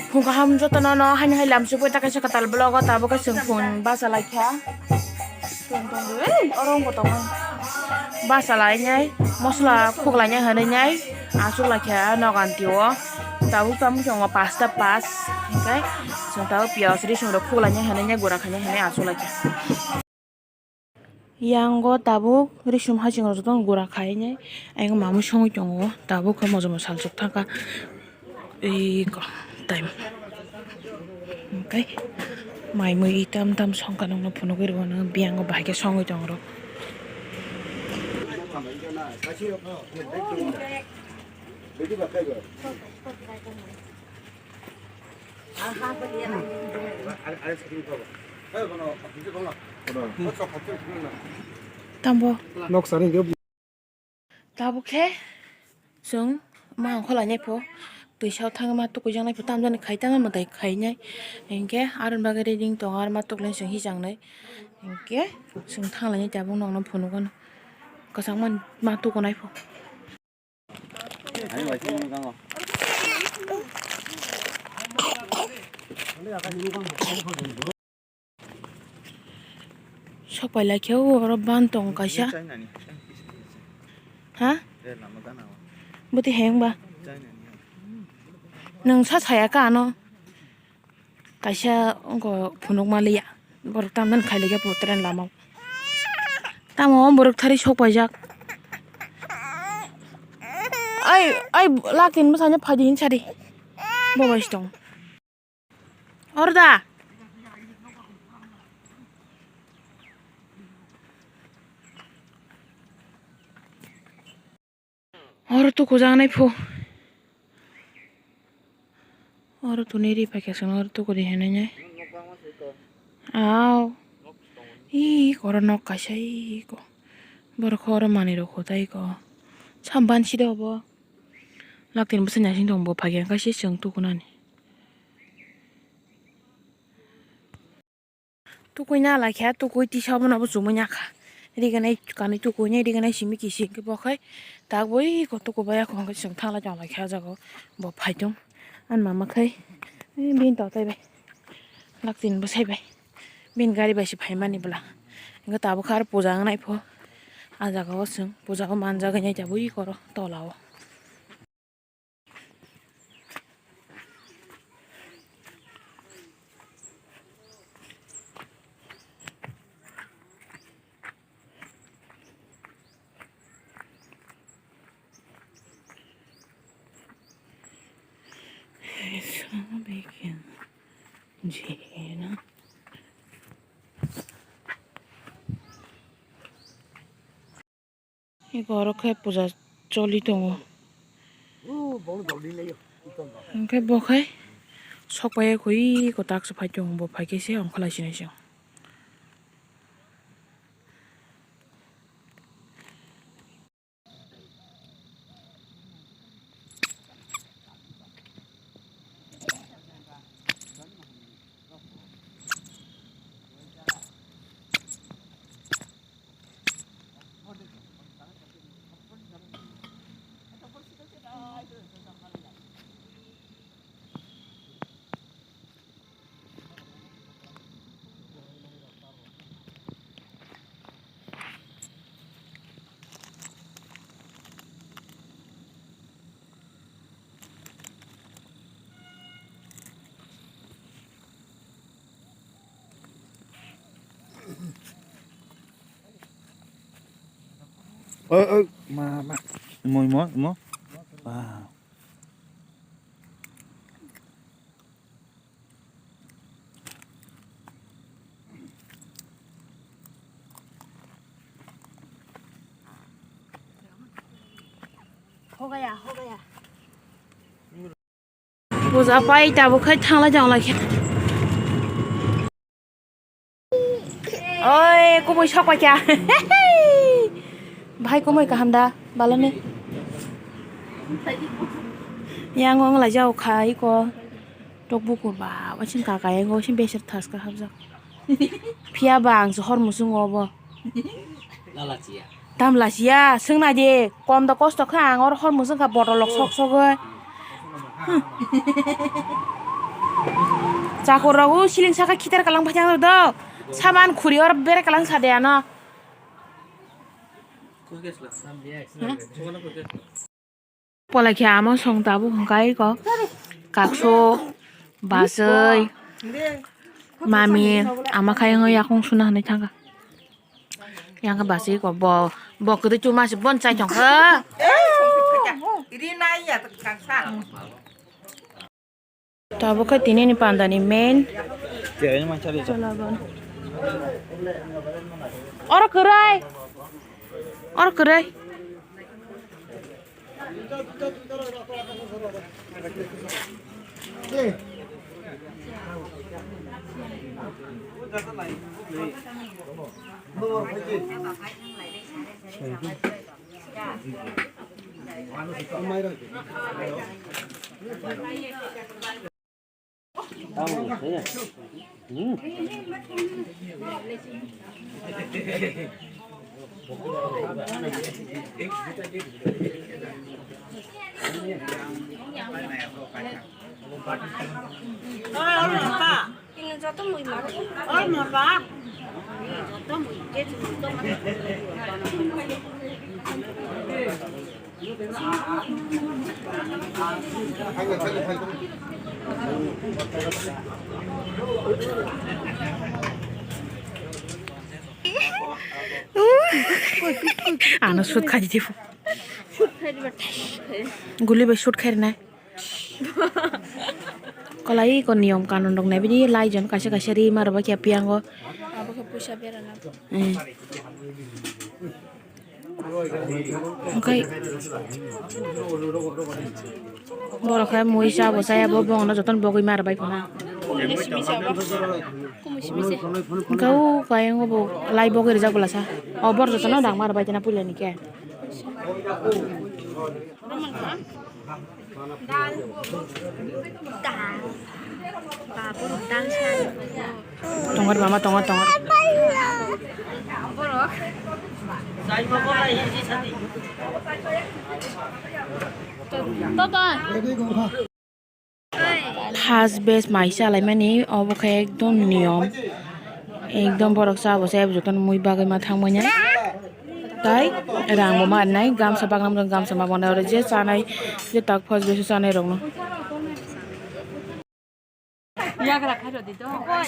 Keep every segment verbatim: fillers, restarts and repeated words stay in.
Phung kaham jotono no haino hai lamsugwi ta kaisa kwtal vlog o tabuk khe chwng phung basa lai kha. Tong tong di, ei, oro wngbo tongmani. Basa lainai, mosla khuklainai hwnwi nai, achuk lai kha noganti o. Tabuk tamo tongo pasta pas, hwnkhe chwng tabuk piyaj risong rok khuklainai hwnwi nai, gura khainai hwnwi achuk lai kha. Yang o tabuk risum hasing rok jotono gura khainai, ayang mamui songwi tongo, tabuk khe mojomo salsuk thangkha. Eko time. Hwnkhe mai mui tam tam songkha nokno phunugwi rwo, nw biyango bahai khe songwi tong rw. Tambo. Nok sari hwnkhe. Tabuk khe chwng ma ongkhorlainai pho, twisa o thangwi ma tukuijaknai pho, tamjani khai tangwi mwtai khainai. Hinkhe aroni bagwi ready wng tongo, aro ma tuklai chwng hijaknai. Hinkhe chwng thanglainai tabuk nokno phunukgo, kwchangma ma tukunai pho. Sok pai lai khe o oro ban tong kaisa. Chainani. Ha? Eh, lama gana o. Bwtwi hai wngba? Chainani. Nwng sa saya ka ano? Kaisa wngkha phunuk ma liya. Borok tamjani khai lai khe pho train lama o. Tamo borok thari sok paijak. Ai, ai, lakin bwsanya phaidi hin sadi. Bo bai si tong. Oro da. Oro tukujaknai pho. Oro tuni ri paikha chwng oro tukudi hinwi nai. Aw. Ih, oro nok kaisa ih ko. Borok khe oro manwi rok hotai ko. Samban side obo. Laktini bwsai naising tongo bo phaikhe kaisa chwng tukunani. Tukui na lai kha, tukui tisa obono bo chumui ya kha. Riganai kanui tukui nai, riganai simi kisi hwnkhe bo khai tak bo iko tukubai ya kho hwnkhe chwng thanglai tong lai kha o jaga o. Bo phai tong ani mama khai bini totai bai laktini bwsai bai bini gari bai se phaimani bwla. Hwnkhe tabuk khe aro puja wngnai pho. A jaga o chwng puja o manjagwi nai tabuk iko ro tola o. Eko oro khe puja choli tongo. Hwnkhe bo khai sok pai kho eko tak se phai tongo, bo phai khe se ongkha lai sinai se. Oi, oi, ma, ma. Imo, imo, imo. Wow. Puja pai tabuk khai thanglai tong lai khe. Oi, kumui sok pai kha. Bahai kumui kaham da, balani. Yang ong lai jao khai ko. Tok bukur ba, wasin kaka yang go sin beser thas ka habjak. Phiya ba ang se hor musung obo. Lalachiya. Tam lachiya, swng nai di, kom da kosto kha ang or hor musung kha botol rok sok sok oi. Hmm. Chakur rogo siling saka khitar kalang phai do. Saman khuri or bere kalang sa de ano. Pola khe ama song tabuk hwnkhe ko kakso, baswi, mami, ama khai wngwi yakung suna hinwi thangkha. Yang khe baswi ko bo, bo kwtwi chuma se bon chai thangkha. Tabuk khe tini ni panda ni main. Oro kwrwi. Oro kwrwi. Ano shoot khai di. Guli bai shoot khai rwnai. Kolai ko niyom kanun rok nai bini lai jon kaisa kaisa ri ma rwbai khe piyango. Abo khe puisa berana. Eh. Okai. Borok khe mui cha bo chaya bo bongno jotono bogwi ma rwbai phano. Kumui simi se abo. Kumui simi se. Hwnkhe o kayang bo lai bogwi rijak bwlasa. O bor jotono dang ma rwbai tana puila ni khe. Dal. Dal. Ba, borok dal sa. Tongo mama, tongo, tongo. Borok. Toto. First batch mai chalaimani obo khe ekdom niyom, ekdom borok cha bo cha jotono mui bagwi ma thangmani, tai rang bo ma rwnai, gamsa bagnam gamsa ma bonai oro je chanai je tak first batch o chanai rokno.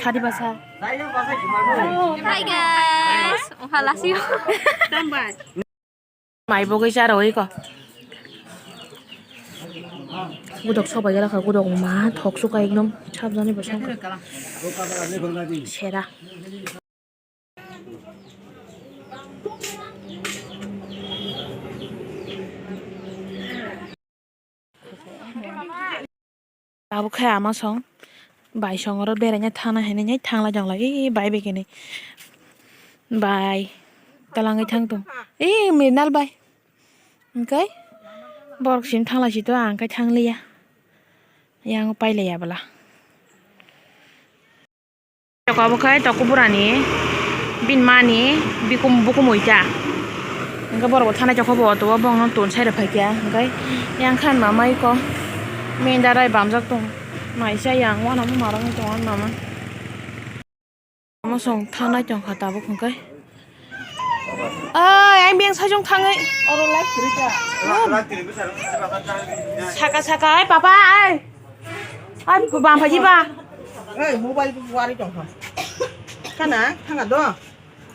Sadi basa. Hi guys, oha lasio. Mai bogwi cha rwui ko. Gudok sobai gala kha, gudok ma thok suka ekdom sabjani bo songkha. Sera. Tabuk khe ama song bai song oro beraina thangna hinwi thangla jongla, ee, bai bai khenwi bai twlangwi thang tong, ee, Mrinal bai. Hwnkhe borok simi thangla si to, ang khe thangliya, yang pailaiya bwla. Toko obo khe toko burani bini mani bikum bukum oita. Hwnkhe borok bo thanai tokha bo auto o bongno tonsai rw phaikha, hwnkhe yang khan mama iko menda rai bamjak tongo. Maisa yang uanama marwk wng tongo mama. Mosong thanai tongkha tabuk hwnkhe. Ai, ai, beng sajong thangwi. Oro light kwrwi ta. Saka, saka, ai, papa, ai. Ai, bam phaji ba. Ei, mobile bo wari tongkha. Kana, thanga do.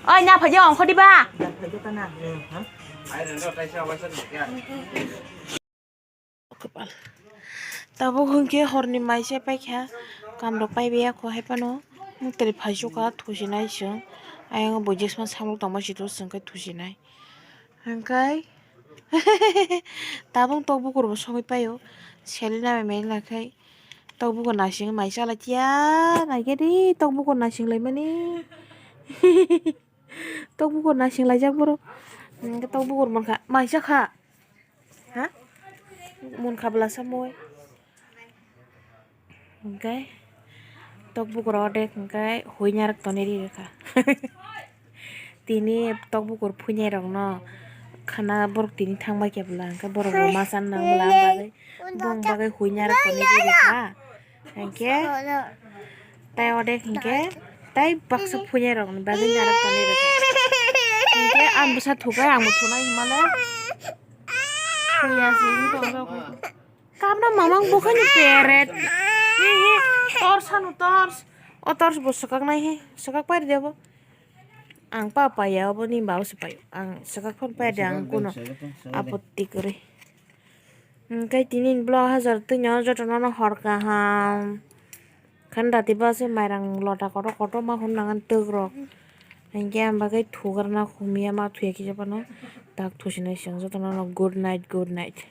Ai, na phaji ongkho di ba. Ya, phaji kana. Kwpal. Tabuk hwnkhe horni maise paikha, kamrok paibai ya kho hai phano. Mwtwrwi phaichukha thusinai chwng. Ayang bo jesma samung tongma sitwk chwng khe thusinai. Hwnkhe tabuk tok bukur bo sogwi paio. Selina bai melina khai tok bukur naising mai chalai tiya. Naikhe ri tok bukur naising laimani. Tok bukur naising laijak borok. Hwnkhe tok bukur mankha maisa kha. Ha? Munkha bwlasa mui. Hwnkhe tok bukur odek hwnkhe huinarok tonwi ri rwkha. Tini tok bukur phuinai rokno khana borok tini thangbai khe bwla hwnkhe borok bo ma chana nang bwla, ang bagwi bong bagwi huinarok tonwi ri rwkha. Hinkhe tai odek hinkhe tai baksa phuinai rokni bagwi narwk tonwi rwkha. Hinkhe ang bwsa thukai, angbo thunai hinmano. Phuya se wngwi tongo. Kapna mamang bo khe ni peret. Hi hi. Tors ano tors. O tors bo swkaknai hi. Swkak pai rwdi abo. Ang pa paiya, obo ni baba se paio. Ang swkak phano pai de, ang kuno apotti kwrwi. Hwnkhe tini ni vlog hajar twino jotono no hor kaham. Khanda tiba se mairang lota kotor kotor ma hwn nangan twk rok. Hinkhe ang bagwi thugarna humya ma thuya kisa phano tak thusinai se, ang jotono no good night, good night.